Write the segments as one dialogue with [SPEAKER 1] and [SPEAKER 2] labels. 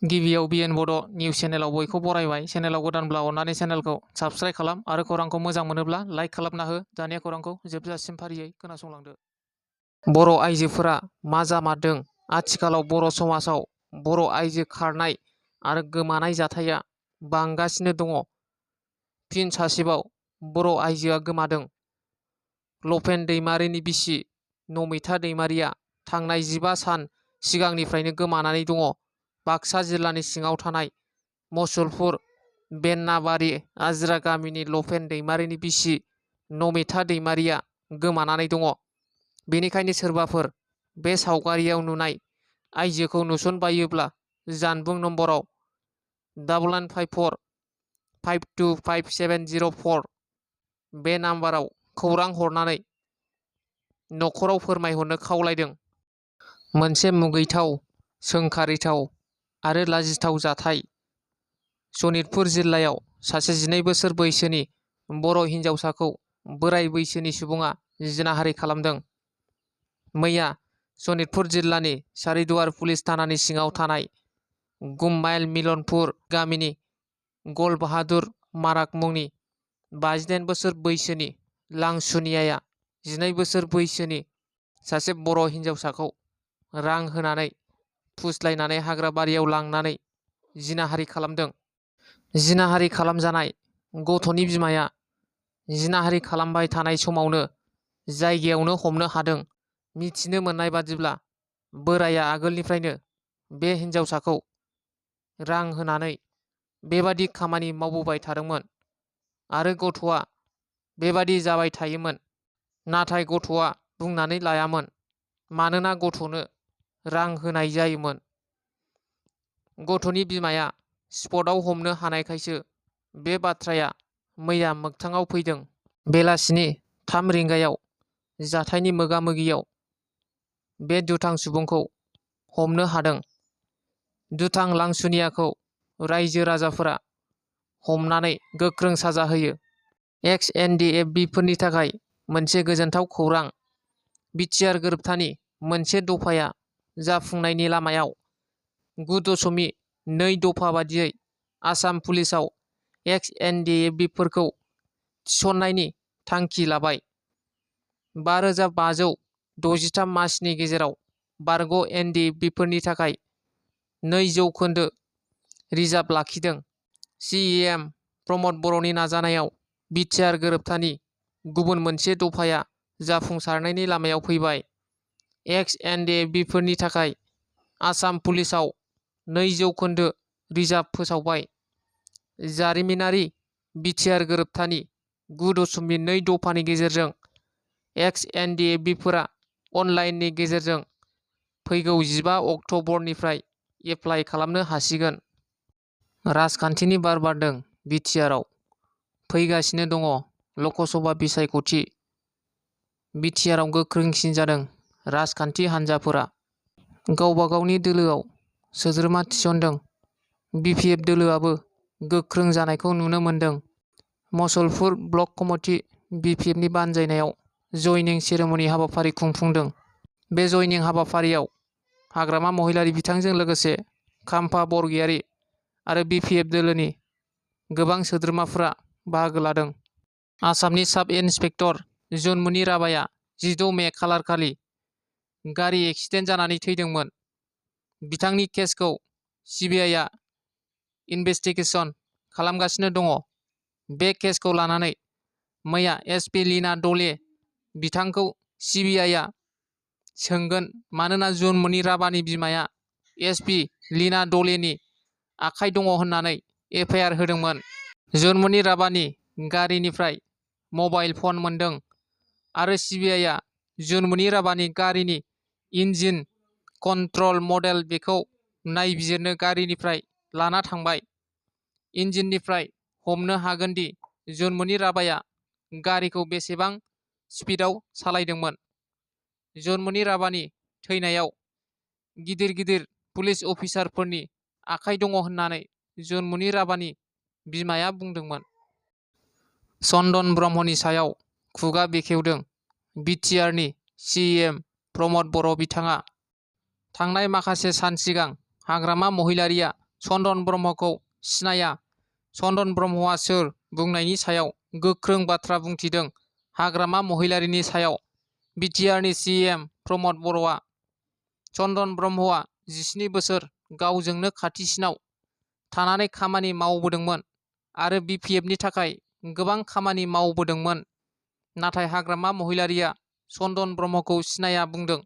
[SPEAKER 1] गिबियाव बिएन बड' निउस चेनेलाव बयखौ बरायबाय। चेनेलाव गोदानब्ला अननानै चेनेलखौ साबस्क्राइब खालाम आरो खौरांखौ मोजां मोनोब्ला लाइक खालामना हो। दानिया खौरांखौ जोबजासिम फारियै खोनासंलांदो। बर' आइजोफोरा मा जामारदों? आथिखालाव बर' समाजाव बर' आइजो खारनाय आरो गोमानाय जाथाया बांगासिनो दङ। फिन सासेबाव बर' आइजोआ गोमादों। लफेन दैमारिनि बिसि नमिता दैमारिया थांनाय 15 सान सिगांनिफ्रायनो गोमानानै दङ। बाक्सा जिल्लानि सिङाव थानाय मसलपुर बेन्नाबारि आजिरा गामिनि लफेन दैमारिनि बिसि नमिता दैमारिया गोमानानै दङ। बेनिखायनो सोरबाफोर बे सावगारियाव नुनाय आइजोखौ नुसनबायोब्ला जानबुं नम्बराव 9954525704 बे नाम्बाराव खौरां हरनानै न'खराव फोरमायहरनो खावलायदों। मोनसे मुगैथाव, सोंखारिथाव आरो लाजिथाव जाथाय। सनितपुर जिल्लायाव सासे 12 बोसोर बैसोनि बर' हिन्जावसाखौ बोराय बैसोनि सुबुङा जिनाहारि खालामदों। मैया सनितपुर जिल्लानि सारिदुवार पुलिस थानानि सिङाव थानाय गुममाइल मिलनपुर गामिनि गल बाहादुर माराक मुंनि 58 बोसोर बैसोनि लांसुनियाया 12 बोसोर बैसोनि सासे बर' हिन्जावसाखौ रां होनानै फुस्लायनानै हाग्रा बारियाव लांनानै जिनाहारि खालामदों। जिनाहारि खालामजानाय गथ'नि बिमाया जिनाहारि खालामबाय थानाय समावनो जायगायावनो हमनो हादों। मिथिनो मोननाय बादिब्ला बोराया आगोलनिफ्रायनो बे हिन्जावसाखौ रां होनानै बेबादि खामानि मावबोबाय थादोंमोन आरो गथ'आ बेबादि जाबाय थायोमोन। नाथाय गथ'आ बुंनानै लायामोन, मानोना गथ'नो रां होनाय जायोमोन। गथ'नि बिमाया स्पटआव हमनो हानायखायसो बे बाथ्राया मैया मोगथाङाव फैदों। बेलासिनि 3 रिंगायाव जाथायनि मोगा-मोगियाव बे दुथां सुबुंखौ हमनो हादों। दुथां लांसुनियाखौ रायजो राजाफोरा हमनानै गोख्रों साजा होयो। एक्स-एनडि-एफ-बि फोरनि थाखाय मोनसे गोजोनथाव खौरां। बिटिआर गोरोबथानि मोनसे दफाया जाफुंनायनि लामायाव। 9.2 दफा बादियै आसाम पुलिसाव एक्स-एनडि-एफ-बिफोरखौ थिसननायनि थांखि लाबाय। 5,563 मासनि गेजेराव बारग' एनडि-एफ-बिफोरनि थाखाय 2% रिजार्भ लाखिदों। सिएम प्रमद बर'नि नाजानायाव बिटिआर गोरोबथानि गुबुन मोनसे दफाया जाफुंसारनायनि लामायाव फैबाय। एक्स-एनडि-एफ-बिफोरनि थाखाय आसाम पुलिसाव 2% रिजार्भ फोसावबाय। जारिमिनारि बिटिआर गोरोबथानि 9.2 दफानि गेजेरजों एक्स-एनडि-एफ-बिफोरा अनलाइननि गेजेरजों फैगौ 15 अक्ट'बरनिफ्राय एप्लाइ खालामनो हासिगोन। राजखान्थिनि बार बारदों बिटिआरआव। फैगासिनो दङ लकसभा बिसायख'थि। बिटिआरआव गोख्रोंसिन जादों राजखान्थि हान्जाफोरा। गावबा गावनि दोलोआव सोद्रोमा थिसनदों। बिपिएफ दोलोआबो गोख्रों जानायखौ नुनो मोन्दों। मसलपुर ब्लक कमिटि बिपिएफनि बानजायनायाव जयनिं सेरेमनि हाबाफारि खुंफुंदों। बे जयनिं हाबाफारियाव हाग्रामा महिलारि बिथांजों लोगोसे खाम्फा बरगयारी आरो बिपिएफ दोलोनि गोबां सोद्रोमाफोरा बाहागो लादों। आसामनि साब इन्सपेक्टर जुनमुनि राभाया 16 मे खालारखालि गारि एक्सिडेन्ट जानानै थैदोंमोन। बिथांनि केसखौ सिबिआइआ इनभेस्टिगेसन खालामगासिनो दङ। बे केसखौ लानानै मैया एसपि लीना डले बिथांखौ सिबिआइआ सोंगोन, मानोना जुनमुनि राभानि बिमाया एसपि लीना डलेनि आखाइ दङ होननानै एफआइआर होदोंमोन। जुनमुनि राभानि गारिनिफ्राय मबाइल फन मोनदों आरो सिबिआइआ जुनमुनि राभानि गारिनि इन्जिन कन्ट्रल मडेल बेखौ नायबिजिरनो गारिनिफ्राय लाना थांबाय। इन्जिननिफ्राय हमनो हागोन दि जुनमुनि राभाया गारिखौ बेसेबां स्पिडआव सालायदोंमोन। जुनमुनि राभानि थैनायाव गिदिर गिदिर पुलिस अफिसारफोरनि आखाइ दङ होननानै जुनमुनि राभानि बिमाया बुंदोंमोन। चन्दन ब्रह्मनि सायाव खुगा बेखेवदों बिटिआरनि सिएम प्रमद बर' बिथाङा। थांनाय माखासे सान सिगां हाग्रामा महिलारिया चन्दन ब्रह्मखौ सिनाया। चन्दन ब्रह्मआ सोर बुंनायनि सायाव गोख्रों बाथ्रा बुंथिदों हाग्रामा महिलारिनि सायाव बिटिआरनि सिएम प्रमद बर'आ। चन्दन ब्रह्मआ 17 बोसोर गावजोंनो खाथिसिनाव थानानै खामानि मावबोदोंमोन आरो बिपिएफनि थाखाय गोबां खामानि मावबोदोंमोन। नाथाय हाग्रामा महिलारिया चन्दन ब्रह्मखौ सिनाया बुंदों।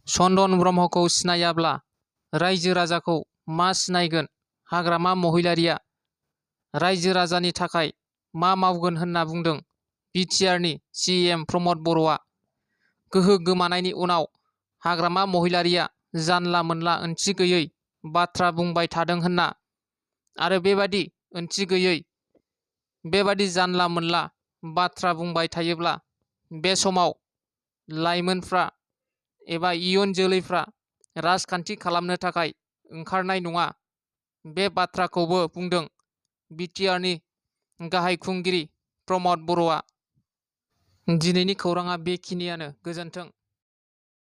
[SPEAKER 1] चन्दन ब्रह्मखौ सिनायाब्ला रायजो राजाखौ मा सिनायगोन? हाग्रामा महिलारिया रायजो राजानि थाखाय मा मावगोन होनना बुंदों बिटिआरनि सिएम प्रमद बर'आ। गोहो गोमानायनि उनाव हाग्रामा महिलारिया जानला मोनला ओंथि गैयै बाथ्रा बुंबाय थादों होनना आरो बेबादि जानला मोनला बाथ्रा बुंबाय थायोब्ला बे समाव लाइमोनफ्रा एबा इयुन जोलैफ्रा राजखान्थि खालामनो थाखाय ओंखारनाय नङा। बे बाथ्राखौबो बुंदों बिटिआरनि गाहाय खुंगिरि प्रमद बर'आ। दिनैनि खौराङा बेखिनियानो। गोजोन्थों।